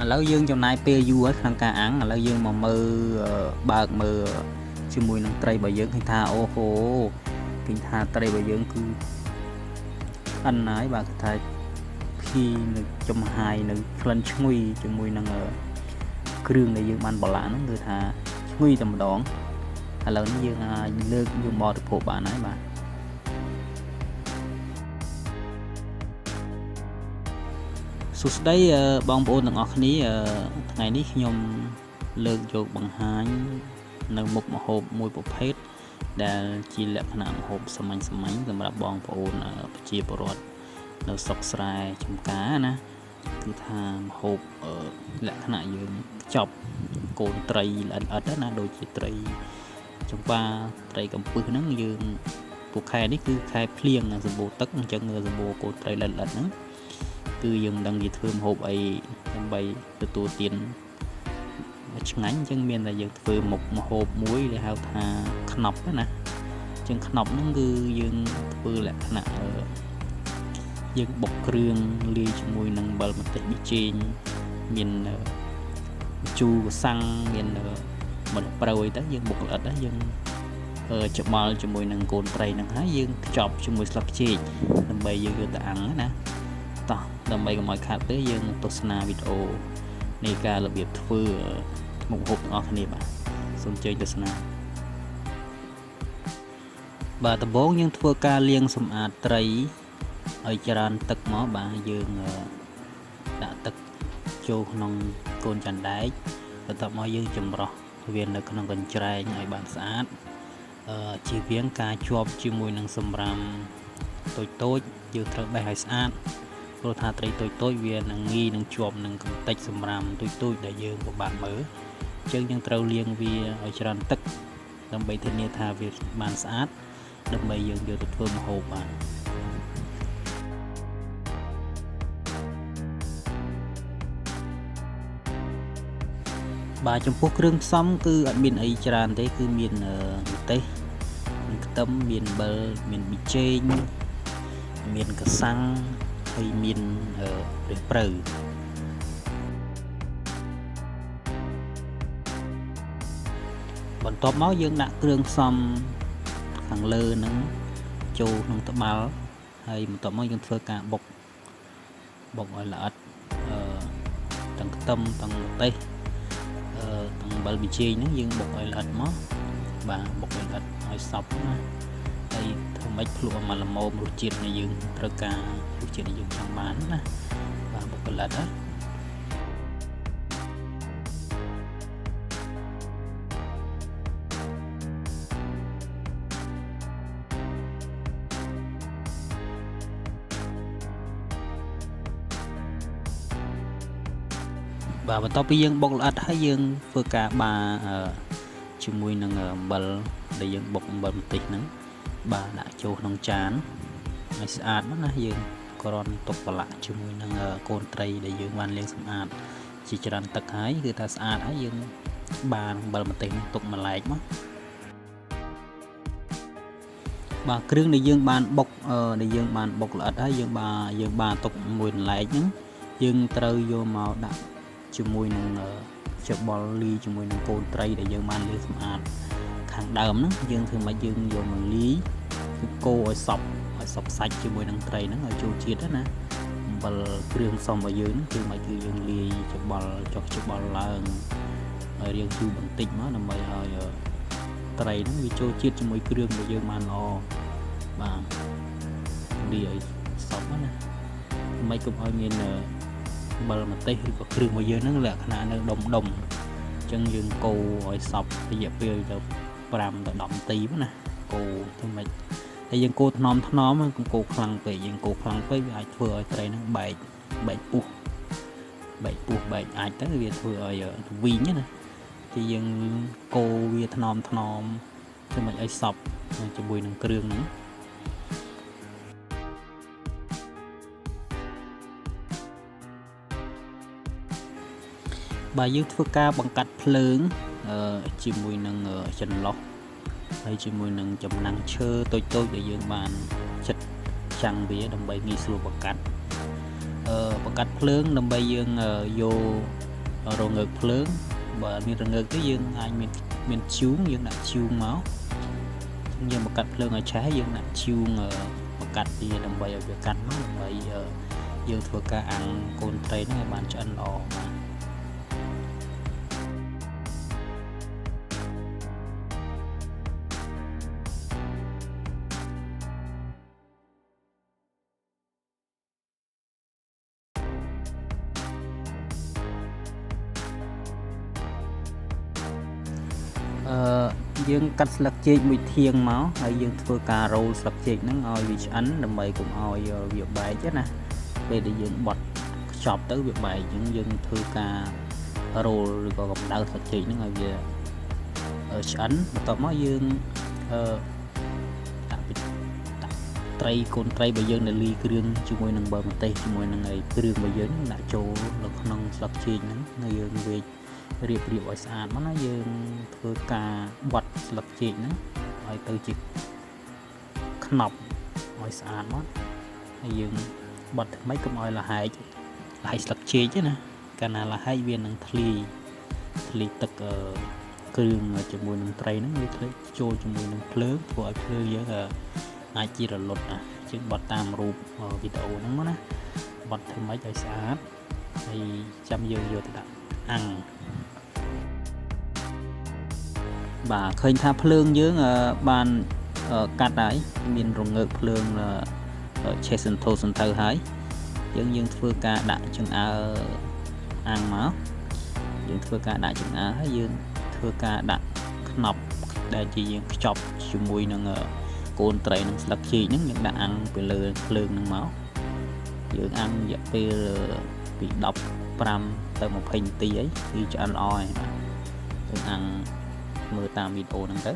ឥឡូវយើងចំណាយពេលយូរហើយក្នុងការអាំងឥឡូវយើងមកមើលបើកមើលជាមួយនឹងត្រីរបស់យើងឃើញថាអូហូឃើញថាត្រីរបស់យើងគឺឆ្អិនហើយបាទគឺថាភីនៅចំហាយនៅក្លិនឈ្ងុយជាមួយនឹងគ្រឿងដែលយើងបានប្រឡាក់ហ្នឹងគឺថាឈ្ងុយតែម្ដងឥឡូវនេះយើងអាចលើកយកបរិភោគបានហើយបាទសួស្តីបងប្អូនទាំងអស់គ្នាថ្ងៃនេះខ្ញុំលើកយកបង្ហាញនៅមុខម្ហូបមួយប្រភេទដែលជាលក្ខណៈម្ហូបសាមញ្ញៗសម្រាប់បងប្អូនប្រជាពលរដ្ឋនៅស្រុកស្រែចម្ការណាគឺថាម្ហូបលក្ខណៈយើងខ្ចប់កូនត្រីល្អិតៗណាដូចជាត្រីចម្ប៉ាត្រីកំពឹសហ្នឹងយើងពួកខែនេះគឺខែភ្លៀងសម្បូរទឹកអញ្ចឹងសម្បូរកូនត្រីល្អិតៗហ្នឹងគឺយើងមិនដឹងជាធ្វើម្ហូបអីដើម្បីទទួលទានឆ្ងាញ់អញ្ចឹងមានតែយើងធ្វើមុខម្ហូបមួយដែលហៅថាខ្នប់ណាអញ្ចឹងខ្នប់ហ្នឹងគឺយើងធ្វើលក្ខណៈយើងបុកគ្រឿងលាយជាមួយនឹងអំបិលម្ទេសប៊ីចេងមានជូរសាំងមានម្រេចព្រៅអីទៅយើងបុកល្អិតហើយយើងច្បល់ជាមួយនឹងកូនត្រីហ្នឹងហើយយើងខ្ចប់ជាមួយស្លឹកចេកដើម្បីយើងយកទៅអាំងណាតោះដើម្បីកុំឲ្យខាតទេយើងទស្សនាវីដេអូនៃការរបៀបធ្វើមុខម្ហូបទាំងអស់គ្នាបាទសូមអញ្ជើញទស្សនាបាទដំបូងយើងធ្វើការលាងសម្អាតត្រីឲ្យច្រើនទឹកមកបាទយើងដាក់ទឹកចូលក្នុងកូនចានដែកបន្ទាប់មកយើងចម្រោះវានៅក្នុងកញ្ច្រែងឲ្យបានស្អាតជៀសវាងការជាប់ជាមួយនឹងសម្រាមតូចៗយើងត្រូវបេះឲ្យស្អាតព្រោះថាត្រីតូចៗវានឹងងាយនឹងជាប់នឹងកម្ទេចសម្រាមតូចៗដែលយើងពិបាកមើលអញ្ចឹងយើងត្រូវលាងវាឲ្យច្រើនទឹកដើម្បីធានាថាវាបានស្អាតដើម្បីយើងយកទៅធ្វើម្ហូបបានបាទចំពោះគ្រឿងផ្សំគឺអត់មានអីច្រើនទេគឺមានម្ទេសមានខ្ទឹមមានអំបិលមានប៊ីចេងមានកសាំងហើយមានរះព្រៅបន្ទាប់មកយើងដាក់គ្រឿងផ្សំខាងលើហ្នឹងចូលក្នុងត្បាល់ហើយបន្ទាប់មកយើងធ្វើការបុកឲ្យល្អិតទាំងខ្ទឹមទាំងម្ទេសទាំងអំបិលប៊ីចេងហ្នឹងយើងបុកឲ្យល្អិតមកបាទបុកឲ្យល្អិតឲ្យសព្វណាហើយធ្វើម៉េចភ្លក់ឲ្យមកល្មមរសជាតិដែលយើងត្រូវការរសជាតិដែលយើងចង់បានណាបាទបុកល្អិតណាបាទបន្ទាប់ពីយើងបុកល្អិតហើយយើងធ្វើការបាជាមួយនឹងអំបិលដែលយើងបុកអំបិលម្ទេសហ្នឹងបាទដាក់ចូលក្នុងចានឲ្យស្អាតមកណាយើងគ្រាន់ទុកប្រឡាក់ជាមួយនឹងកូនត្រីដែលយើងបានលាងសម្អាតជាច្រើនទឹកហើយគឺថាស្អាតហើយយើងបានអំបិលម្ទេសហ្នឹងទុកមួយឡែកមកបាទគ្រឿងដែលយើងបានបុកដែលយើងបានបុកល្អិតហើយយើងបានទុកមួយឡែកហ្នឹងយើងត្រូវយកមកដាក់ជាមួយនឹងច្បល់លីជាមួយនឹងកូនត្រីដែលយើងបានលាងសម្អាតខាងដើមហ្នឹងយើងធ្វើម៉េចយើងយកមកលីគឺកូរឲ្យសព្វសាច់ជាមួយនឹងត្រីហ្នឹងឲ្យចូលជាតិណាអំបិលគ្រឿងផ្សំរបស់យើងហ្នឹងគឺម៉េចគឺយើងលាយច្បល់ចុះច្បល់ឡើងឲ្យរៀងយូរបន្តិចមកដើម្បីឲ្យត្រីហ្នឹងវាចូលជាតិជាមួយគ្រឿងរបស់យើងបានល្អបាទលាយឲ្យសព្វណាមិនកុំឲ្យមានអំបិលម្ទេសឬក៏គ្រឿងរបស់យើងហ្នឹងលក្ខណៈនៅដុំអញ្ចឹងយើងកូរឲ្យសព្វរយៈពេលទៅ5ដល់10នាទីណាកូរធ្វើម៉េចតែយើងកូរថ្នមកុំកូរខ្លាំងពេកយើងកូរខ្លាំងពេកវាអាចធ្វើឲ្យត្រីហ្នឹងបែកពុះបែកអាចទៅវាធ្វើឲ្យវីងណាទីយើងកូរវាថ្នមធ្វើម៉េចឲ្យសព្វជាមួយនឹងគ្រឿងហ្នឹងបាទយើងធ្វើការបង្កាត់ភ្លើងជាមួយនឹងចន្លោះហើយជាមួយនឹងចំណាំងឈើតូចៗដែលយើងបានចិតចាំងវាដើម្បីងាយស្រួលបង្កាត់ បង្កាត់ភ្លើងដើម្បីយើងយករងើកភ្លើងបើអត់មានរងើកទេយើងអាចមានធ្យូងយើងដាក់ធ្យូងមកយើងបង្កាត់ភ្លើងឲ្យឆេះយើងដាក់ធ្យូងបង្កាត់វាដើម្បីឲ្យវាកាត់មកដើម្បីយើងធ្វើការអាំងកូនត្រីហ្នឹងឲ្យបានឆ្អិនល្អបាទអឺយើងកាត់ស្លឹកចេកមួយធាងមកហើយយើងធ្វើការរោលស្លឹកចេកហ្នឹងឲ្យវាឆ្អិនដើម្បីកុំឲ្យវាបែកណាពេលដែលយើងបត់ខ្ចប់ទៅវាបែកអញ្ចឹងយើងធ្វើការរោលឬក៏កម្ដៅស្លឹកចេកហ្នឹងឲ្យវាឆ្អិនបន្ទាប់មកយើងអឺដាក់ដាក់ត្រីកូនត្រីរបស់យើងដែលលីគ្រឿងជាមួយនឹងបើម្ទេសជាមួយនឹងអីគ្រឿងរបស់យើងដាក់ចូលនៅក្នុងស្លឹកចេកហ្នឹងហើយយើងវេចរៀបរៀបឲ្យស្អាតមកណាយើងធ្វើការបត់ស្លឹកចេកហ្នឹងឲ្យទៅជាខ្នប់ឲ្យស្អាតមកហើយយើងបត់ថ្មីកុំឲ្យលហែកលហែកស្លឹកចេកទេណាកាលណាលហែកវានឹងធ្លាយធ្លាយទឹកគ្រឿងជាមួយនឹងត្រីហ្នឹងវាធ្លាយចូលជាមួយនឹងភ្លើងធ្វើឲ្យភ្លើងយើងអាចជារលត់ណាជាងបត់តាមរូបវីដេអូហ្នឹងមកណាបត់ធ្វើម៉េចឲ្យស្អាតហើយចាំយើងយកទៅដាក់អាំងបាទឃើញថាភ្លើងយើងបានកាត់ហើយមានរងើកភ្លើងឆេះសន្ធោសន្ធៅហើយយើងធ្វើការដាក់ចង្អើរអាំងមកយើងធ្វើការដាក់ចង្អើរហើយយើងធ្វើការដាក់ខ្នប់ដែលជាយើងខ្ចប់ជាមួយនឹងកូនត្រីនឹងស្លឹកចេកហ្នឹងយើងដាក់អាំងពីលើភ្លើងហ្នឹងមកយើងអាំងរយៈពេលពី15ទៅ20នាទីអីគឺឆ្អិនល្អហើយបាទយើងអាំងមើលតាមវីដេអូហ្នឹងទៅ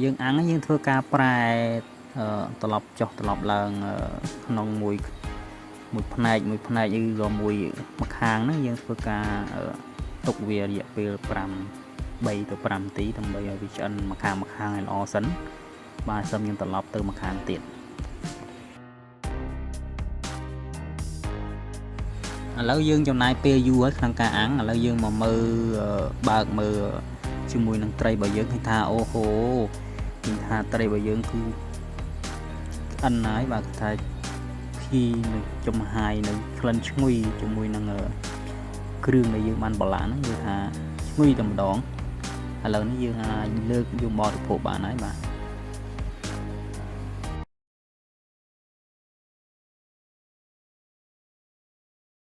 យើងអាំងយើងធ្វើការប្រែត្រឡប់ចុះត្រឡប់ឡើងក្នុងមួយផ្នែកមួយផ្នែកឬក៏មួយម្ខាងហ្នឹងយើងធ្វើការទុកវារយៈពេល3ទៅ5នាទីដើម្បីឲ្យវាឆ្អិនម្ខាងម្ខាងឲ្យល្អសិនបាទសិមយើងត្រឡប់ទៅម្ខាងទៀតឥឡូវយើងចំណាយពេលយូរហើយក្នុងការអាំងឥឡូវយើងមកមើលបើកមើលជាមួយនឹងត្រីរបស់យើងឃើញថាអូហូឃើញថាត្រីរបស់យើងគឺឆ្អិនហើយបាទគឺថាភីនៅចំហាយនៅក្លិនឈ្ងុយជាមួយនឹងគ្រឿងដែលយើងបានបន្លាហ្នឹងគឺថាឈ្ងុយតែម្ដងឥឡូវនេះយើងអាចលើកយកបរិភោគបានហើយបាទ